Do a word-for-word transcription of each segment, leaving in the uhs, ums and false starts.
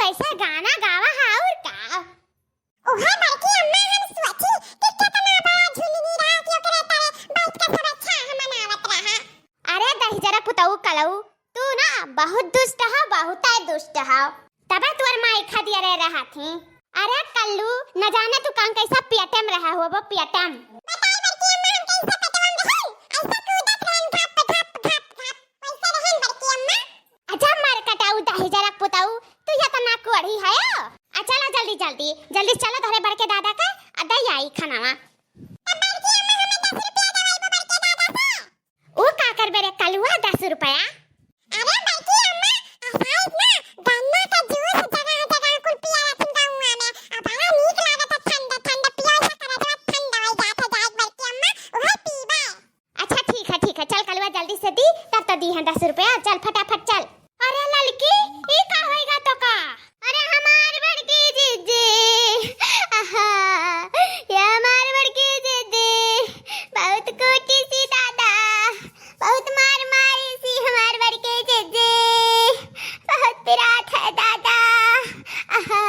कैसे गाना गावा है और का? उहे बड़की अम्मा, हम सोची कि कितना बड़ा झुलनी रहा कि ओकरे तरे बैठ के सब अच्छा हम मनावत रहा। अरे दहिजरा पुतऊ कलऊ, तू ना बहुत दुष्ट हो, बहुत है दुष्ट हो। तबे तोर माई खदिया रे रहा थी। अरे कल्लू, न जाने तू कान कैसा पियटे में रहा हो, वो पियटे में। बताई बड़की अम्मा, हम कैसे पेटवा में रही? ऐसे कूदत रहन घप, घप, घप, घप। कैसे रहन बड़की अम्मा? अच्छा मर कटाऊ दहिजरा पुतऊ, तू ये तो ना कोढ़ी है। आ चला जल्दी, जल्दी, जल्दी चला धरे बड़के दादा का, आ दई आई खानावा। तब बड़की अम्मा हमें दस रुपया देवाई बड़के दादा से। ऊ का करबे रे कलुआ, दस रुपया? अरे बड़की अम्मा, असाइस ना गन्ना के जूस जगह जगह कुल पिया रहथिन गौआ में। आ बड़ा नीक लागत है ठंडा ठंडा पिया, ऐसा करे तो ठंडा हो जात है जाए बड़की अम्मा, उहे पीबे। अच्छा ठीक है, ठीक है, चल कलुआ जल्दी से दी, तब तो दी है दस रुपया, चल फटाफट चल। अरे ललकी, ई का होइगा तो का? अरे हमार बड़की जिज्जी, आहा, ये हमार बड़की जिज्जी, बहुत कूटी सी दादा, बहुत मार मारी सी हमार बड़की जिज्जी, बहुत पिरात है दादा, आहा।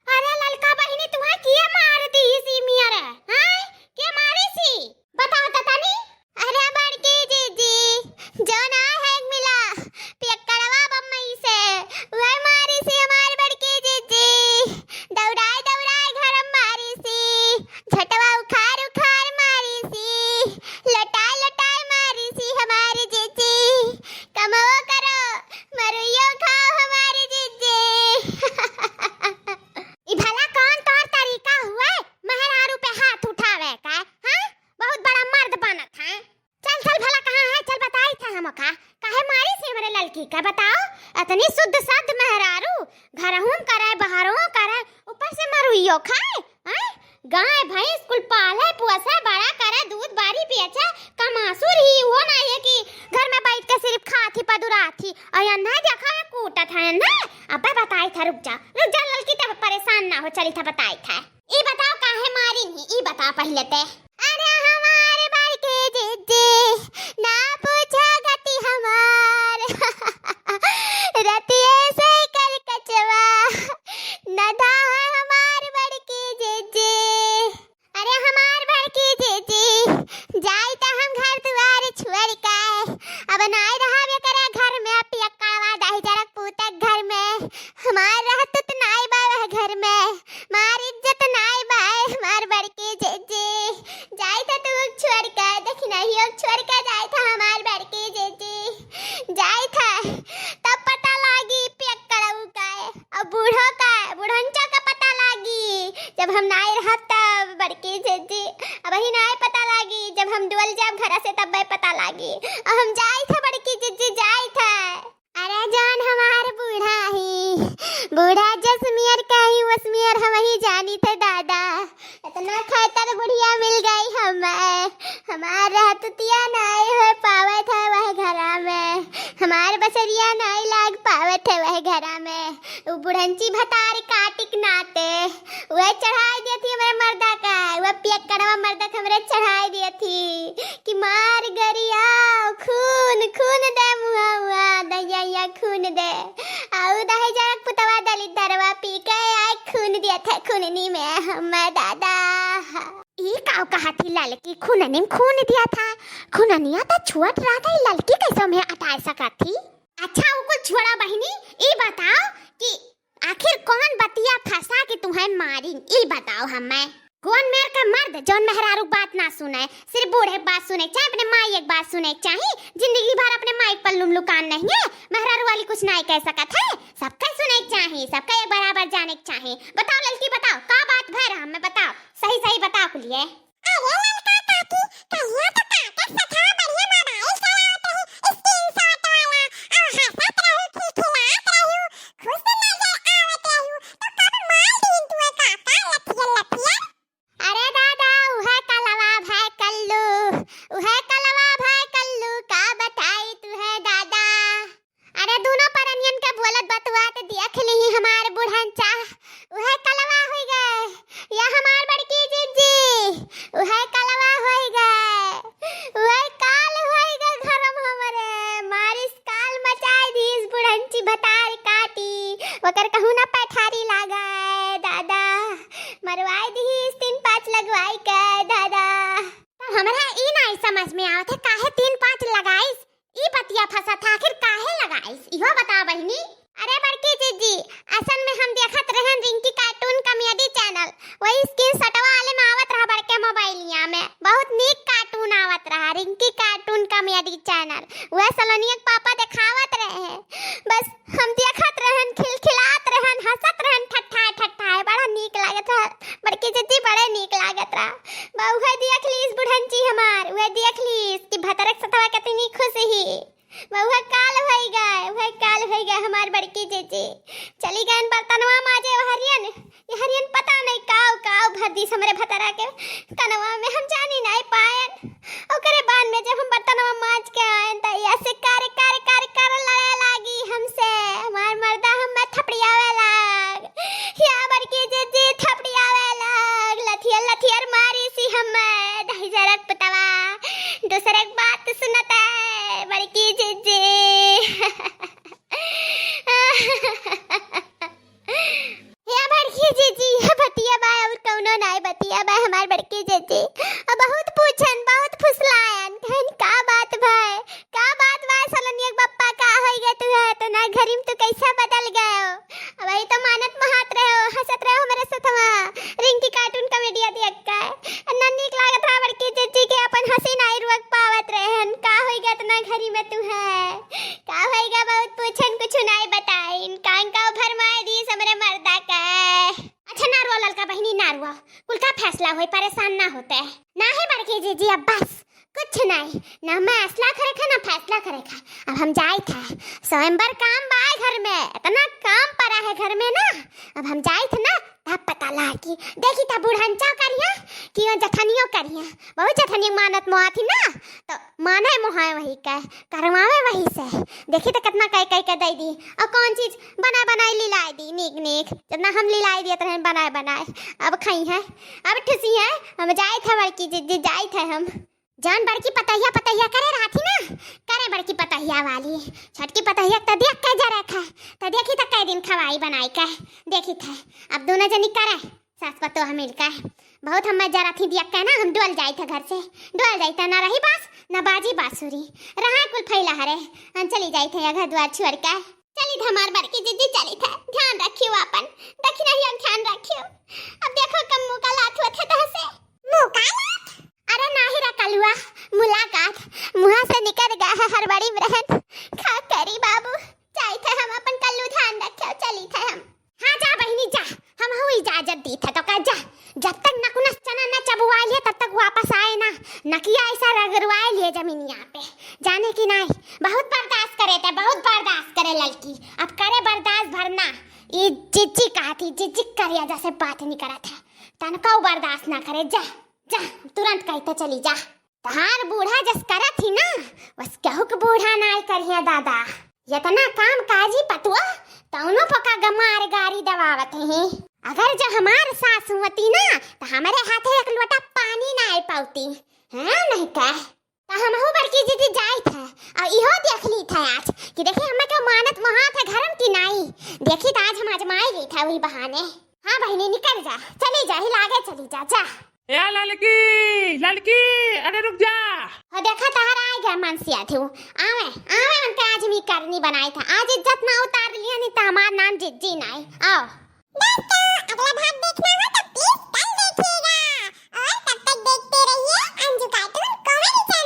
अरे ललका बहिनी, तुहा किया मार दी सी मियर, हैं? के मारी सी? बताओ तो तनी। अरे बड़की जिज्जी, जो ना है मिला, पियक्कड़वा बम्मई से, वह मारी सी हमार बड़की जिज्जी, दौड़ाए दौड़ाए घर मारी सी, झटवा उखाड़ उखाड़ मारी सी, लटाए लटाए मारी सी हमारी जिज्जी, कमवो करो, मरुइयो खाओ हमारी जिज्जी। ई भला कौन तौर तरीका हुए मेहरारू पे हाथ उठावे का, हाँ? बहुत बड़ा मर्द बनत है। चल, चल, भला कहाँ है? चल, बताई था हमका। काहे मारी से हमरे ललकी का, बताओ? इतनी शुद्ध साध मेहरारू, घरहूँ करे, बाहरों करे, ऊपर से मरुइयो खाए, हैं? गाय, भैंस कुल पाले, पोसे, बड़ा करे, दूध बारी बेचे, कमासुर ही वो ना है कि घर में बैठ के सिर्फ खात ही पदुरात ही। और अन्ना देखा है कूटत है, अन्ना। अबे बताई था, रुक जा, रुक जा ललकी, तब परेशान ना हो, चली था बताई था। ई बताओ काहे मारिन ही, ई बताओ पहिले ते। अरे हमार बड़की जिज्जी, ना पूछा गति हमार। रतिये से कर कचवा, नधा है हमार बड़की जिज्जी। अरे हमार बड़की जिज्जी, जाई त हम घर दुआर छोड़ के, अब नाई रहब एकरे घर में, पियक्कावा दहिजरक पूतक घर में। हमार रहतुत नाई बा वह घर में, हमार इज्जत नाई बा, हमार बड़की जिज्जी। जाई था तू छोड़ के, देखी नहीं हो छोड़ के जाई था हमार बड़की जिज्जी। जाई था, तब पता लागी पियक्कड़ऊ का है, और बूढ़ो का है, बुढ़ंचो का पता लागी। जब हम नाई रहब तब बड़की जिज्जी, अबही नाई पता लागी, जब हम डोल जाब घर से तब पता लागी। और हम जाई था बड़की जिज्जी, जाई था। अरे जान हमार बूढ़ा ही, बूढ़ा जस मियर कहीं वस मियर हमही जानी थे दादा। इतना खैतर बुढ़िया मिल गई हमें। हमार रहतुतिया नाई हो पावत है वह घरा में, हमार बसरिया नाई लाग पावत है वह घरा में। उ बुढ़ंची भतार काटिक नाते वह चढ़ाई दिया थी हमरे मर्दा का, वह पियक्कड़वा मर्दा के हमरे चढ़ाई दिया थी कि मार गरिया खून, खून दे मुआ मुआ, दैया खून दे। आऊ दहिजरक पुतवा दलिद्दरवा पी के आए खून दिया था खूननी में हमें दादा। ई काव कहा थी ललकी खूननी में खून दिया था? खूननिया तो छुअत रहा था, ई ललकी कैसे में अटाए सका थी? अच्छा, उ कुल छोड़ा बहिनी, ई बताओ कि आखिर कौन बतिया फंसा कि तुहें मारिन, ई बताओ हमें। कौन मेर का मर्द जौन मेहरारू बात ना सुने, सिर्फ बूढ़े बात सुने, चाहे अपने माई एक बात सुने, चाहे जिंदगी भर अपने माई पर लुमलुकान नहीं है, मेहरारू वाली कुछ नहीं कह सकत है, सबका सुने के चाही, सबका एक बराबर जाने के चाही। बताओ ललकी, बताओ का बात भय रहा हमें, बताओ सही सही बताओ कुलिए। अरे ललका काकी, कहिया तो काका सखा बढ़िया मोबाइल चलावत रही, स्क्रीनशॉट वाला, आ हंसत रही, खिलखिलात रही, खुश नजर आवत रही, तो कब मार दीन तू काका लथियन लथियन? अरे दादा, उहे कलवा भय कल्लू, उहे कलवा भय कल्लू, का बताई तुहे दादा। अरे दोनों परनियन के बोलत बतुआत देख ली हमार बुढ़न चाह, उहे कलवा हुई गए, या हमार बड़की जिज्जी, उहे कलवा लगवाई दिहिस तीन पाँच लगवाई के दादा। तब हमरा ई नाई समझ में आवत है, काहे तीन पाँच लगाइस? ई बतिया फंसत है, आखिर काहे लगाइस? इहो बता बहिनी। अरे बड़की जिज्जी, असल में हम देखत रहन रिंकी cartoon comedy channel, वही screenshotवा वाले में आवत रहा बड़के मोबाइलिया में। बहुत नीक cartoon आवत रहा, रिंकी cartoon comedy channel। वह सलोनिया के पापा देखावत रहे। बस हम देखत रहन, खिलखिलात रहन, हंसत रहन, ठट्ठाए ठट्ठाए, बड़ा नीक लागत रहा। बड़की जिज्जी बड़े नीक लागत रहा। बा उहे देख लीस बुढ़ंची हमार, उहे देख लीस कि भतरक सतवा कितनी खुश ही। बा उहे काल होई गए, उहे काल होई गए हमार बड़की जिज्जी। चली गए बर्तनवा माजे हरियन, ये हरियन पता नहीं काव काव भर दीस हमरे भतरा के कनवा में, हम जानी नहीं पायन। ओकरे बाद में जब हम बर्तनवा माज के आयन त ये ऐसे कर कर कर कर लड़े लागी हमसे, हमार मर्दा हमें थपड़ियावे लाग। या बड़की जिज्जी थपड़ियावे लाग, लथियर लथियर मारी सी हमें दही जरक पुतवा। दूसरे के बात सुनत है बड़की जिज्जी। या बड़की जिज्जी, या बतिया बा, और कौनो नाई बतिया बा हमार बड़की जिज्जी। अब बहुत पूछन, बहुत फुसलायन, कहन का बात भाई, का बात बा सलोनिया के बप्पा, का होई गए तू है, तो ना घरी में तू कैसे बदल गए हो? अब वही तो मानत महात रहे हो, हंसत रहे हो हमारे सथवा, रिंकी cartoon comedy देख के। ना नीक लागत रहा बड़की जिज्जी के अपन हंसी नाई रोक पावत रहन। का होई गए इतना घरी में तू है? का होई गए बहुत पूछन, कुछ नाई बताइन। कान का भरमाए दीस हमरे मर्दा के। अच्छा ना रो ललका बहिनी, ना रो। कुल का फैसला होई, परेशान ना होते। ना है बड़की जिज्जी, अब बस कुछ नहीं, ना फैसला करे खा, ना फैसला करे खा। अब हम जाइत है, स्वयंवर काम बा घर में, इतना काम पड़ा है घर में ना। अब हम जाइत है ना, तब पता लागी। देखी था बुढ़नचा करिया कि वो जठनियो करिया, बहुत जठनियो मानत मोहाथी ना, तो माने मोहाए वही के, करवावे वही से। देखी तो कितना कह कह के दे दी, और कौन चीज बनाए बनाए लिलाए दी, नीक नीक, जितना हम लिलाए दिए तो बनाए बनाए। अब खाई है, अब ठुसी है, हम जाइत है बड़की जिज्जी, जाइत है हम। जौन बड़की पतहिया पतहिया करे रहती ना, करे बड़की पतहिया वाली। छोटकी पतहिया त देख के जरे खा, त देखी त कई दिन खवाई बनाई के। देखी थे, अब दोनों जनी करे, सास पतोह मिल के। बहुत हम जरा थी देख के ना, हम डोल जाई थे घर से, डोल जाई थे, ना रही बास, ना बाजी बांसुरी, रहा कुल फैला हरे। हम चली जाई थे घर द्वार छोड़ के। चली थे हमार बड़की जिज्जी, चली थे, ध्यान रखियो अपन, दखिनहिया ध्यान रखियो। अब देखो कब मुँह का लात हुआ थे तहसे। मुलाकात? अरे नाही रे कलुआ, मुलाकात मुँहा से निकल गया है हड़बड़ी में रहन। का करी बाबू, जाई थे हम अपन कल्लू, ध्यान रखियो, चली थे हम। हाँ जा बहिनी जा, हम हूँ इजाजत दी थे तो का जा, जब तक नकुनस चना न चबुआ लिए तब तक वापस आए ना, नकिया ऐसा रगड़वाए लिए जमीनिया पे, जाने की नहीं, बहुत बर्दाश्त करे थे, बहुत बर्दाश्त करे लड़की, अब करे बर्दाश्त भरना। ई जिज्जी कहा थी, जिज्जी करिया जैसे बात नहीं करा था, तनका बर्दाश्त ना करे, जा जा, तुरंत कही तो चली जा। तहार बूढ़ा जस करत ही ना, वस केहू के बूढ़ा नाय करिहे दादा। यतना काम काजी पतुआ, तौनो पका गमार गारी दवावत ही। अगर जो हमार सास हुवती ना, तो हमरे हाथे एक लोटा पानी नाय पावती। हाँ, नहीं कह। तो हमहू बड़की जिज्जी जाइत है, और इहो देख ली था आज कि देखी हमें क्यों मानत महात है घरम की नाई। देखी तो आज हम आजमाई ली था वही बहाने। हाँ बहिनी, निकल जा, चली जा, हिला के चली जा, जा। ए ललकी, ललकी, अरे रुक जा। हो देखा तहर आए गए मनसिया थू। आवे, आवे हमके आज मी करनी बनाई था। आज इज्जत ना उतार लिया नहीं तो हमार नाम जिज्जी नाई। आओ। दोस्तों, अगला भाग देखना हो तो please कल देखिएगा। और तब तक देखते रहिए अंजू cartoon comedy channel।